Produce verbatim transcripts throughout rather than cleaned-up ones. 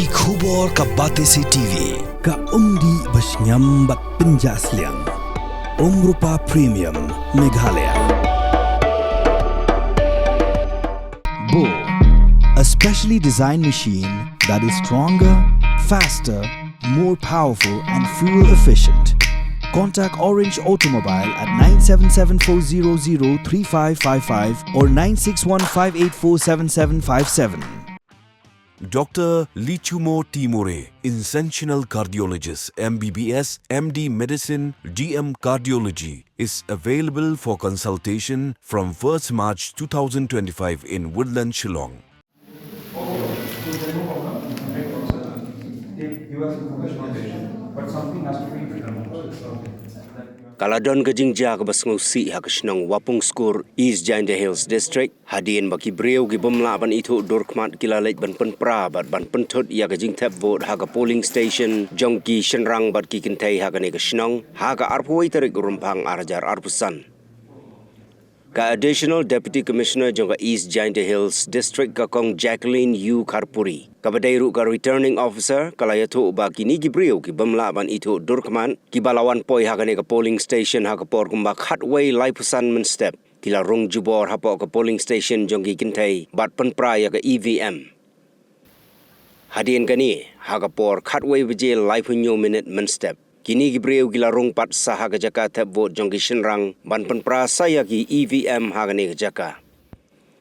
Ki khubor ka Batesi T V, ka umdih ba shngiam bad pynjah sliang. Umrupa Premium, Meghalaya. Bo, a specially designed machine that is stronger, faster, more powerful and fuel efficient. Contact Orange Automobile at nine seven seven four zero zero three five five five or nine six one five eight four seven seven five seven. Doctor Lichumo Timore, interventional cardiologist, M B B S, M D medicine, D M cardiology, is available for consultation from first March two thousand twenty-five in Woodland, Shillong. Ka la don ka jingjia kaba sngewsih ha ka shnong Wapung Skur, East Jaintia Hills District, hadien ba ki briew ki bym lah ban ithuh dur khmat ki la leit ban pynpra bad ban pynthut ïa ka jingthep vote ha ka polling station jong ki shynrang bad ki kynthei ha kane ka shnong, ha ka arphew wei tarik u Rymphang ar hajar arphew san. Ka Additional Deputy Commissioner jong ka East Jaintia Hills District, ka Kong Jacqueline U Kharpuri, kaba dei ruh ka Returning Officer, ka la ïathuh ba kine ki briew ki bym lah ban ithuh dur khmat kiba la wan poi ha kane ka polling station ha ka por kumba khatwei laiphew san mynstep, ki la rung jubor hapoh ka polling station jong ki kynthei bad pynpra ïa ka E V M. Hadien kane, ha ka por khatwei baje laiphew hynñiew minit mynstep, kine ki briew ki la rung pat sa ha ka jaka thep vote jong ki shynrang ban pynpra sa ïa ki E V M ha kane ka jaka.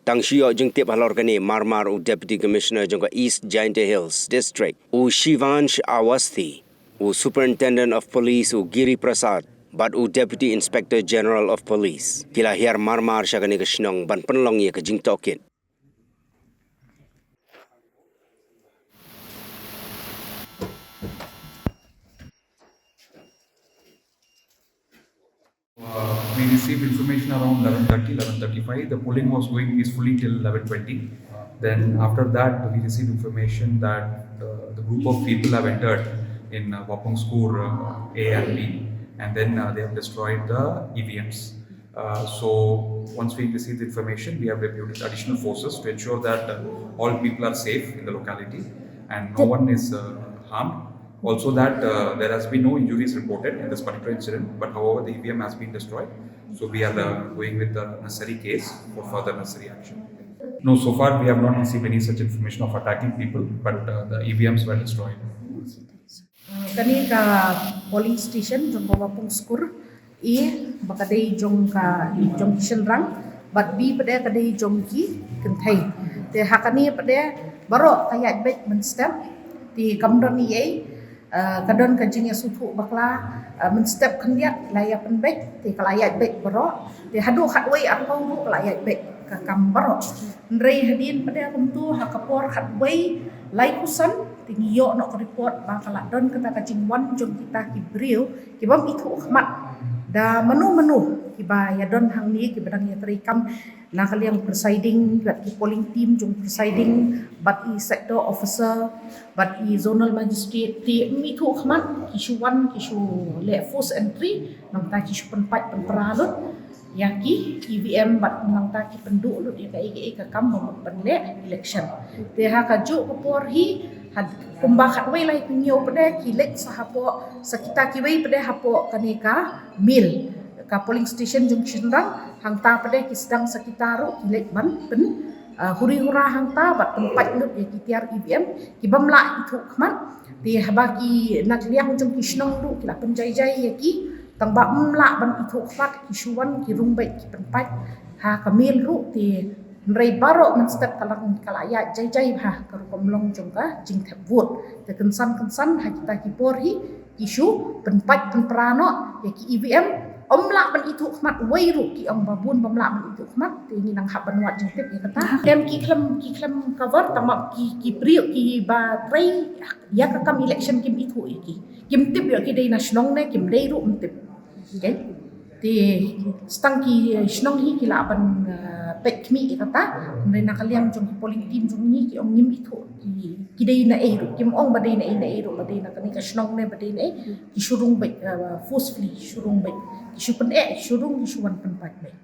Tang shu ïoh jingtip halor kane, marmar u Deputy Commissioner jong ka East Jaintia Hills District, u Shivansh Awasthi, u Superintendent of Police, u Giri Prasad, bad u Deputy Inspector General of Police, ki la hiar marmar sha kane ka shnong ban pynlong ïa ka jingtohkit. Uh, we received information around eleven thirty, eleven thirty-five. The polling was going peacefully till eleven twenty. Then after that, we received information that uh, the group of people have entered in uh, Wapung Skur uh, A and B, and then uh, they have destroyed the E V Ms. Uh, so once we received the information, we have deputed additional forces to ensure that uh, all people are safe in the locality and no one is uh, harmed. Also that uh, there has been no injuries reported in this particular incident, but however the E V M has been destroyed. So we are uh, going with the necessary case for further necessary action. No, so far we have not received any such information of attacking people, but uh, the E V Ms were destroyed. Kane ka polling station jong ka Wapung Skur, A ba ka dei jong ka, jong ki shynrang, bad B pat ka dei jong ki kynthei. Te ha kane pat baroh ka ïaid beit mynstep, te kam don ei ei, eh, ka don ka jingïasngewthuh bakla, eh, mynstep khyndiat la ïa pynbeit, te ka la ïaid beit baroh, te haduh khatwei arphew ruh ka la ïaid beit, ka kam baroh. Hynrei hadien pat kumto ha ka por khatwei laiphew san, te ngi ïoh noh ka report ba ka la don kata ka jingwan jong kita ki briew ki bym ithuh khmat da mano mano kiba ïadon hangne, kiba dang ïatreikam na ka liang presiding, bad ki polling team jong presiding, bad i sector officer, bad i zonal magistrate, te ym ithuh khmat, ki shu wan, ki shu leh forced entry, nangta ki shu pynpait pynpra lut ïa ki E V M bad nangta ki pynduh lut ïa kaei kaei ka kam ban, ban leh election. Te ha kajuh ka por hi, ha kumba khatwei laiphew hynñiew pat ki leit sa hapoh, sa kita kiwei pat hapoh kane ka mill, ka polling station jong ki shynrang, hangta pat ki sdang sa kita ruh ki leit ban pyn, uh, huri hura hangta bad pynpait lut ïa ki tiar E V M ki bym lah ithuh khmat. Te haba ki na ka liang jong ki shnong ruh ki la pynjai jai ïa ki, tang ba ym lah ban ithuh khmat, ki shu wan ki rung beit ki pynpait ha ka mill ruh, te hynrei baroh mynstep ka la, ka la ïaid jai jai bha ka rukom long jong ka jingthep vote. Te kynsan kynsan ha kita ki por hi ki shu pynpait pynpra noh ïa ki E V M, ym lah ban ithuh khmat wei ruh, ki ong ba bun bym lah ban ithuh khmat, te ngi nang hap ban wad jingtip ïa kata. Em ki khlem, ki khlem cover, tang ba ki, ki briew kiba trei ïa ka kam election kim ithuh ïa ki. Kim tip ïa ki dei na shnong ne kim dei ruh ym tip. Okay. Te tang ki, eh, shnong hi ki lah ban, eh, peit khmih ïa kata. Hynrei na ka liang jong ki polling team jong ngi ki ong ngim ithuh ki, ki dei na ei ruh, kim ong ba dei na ei na ei ruh, ba dei na kane ka shnong ne ba dei na ei. Ki shu rung beit, eh, forcefully, shu rung beit, ki shu pyneh, ki shu rung, ki shu wan pynpait beit.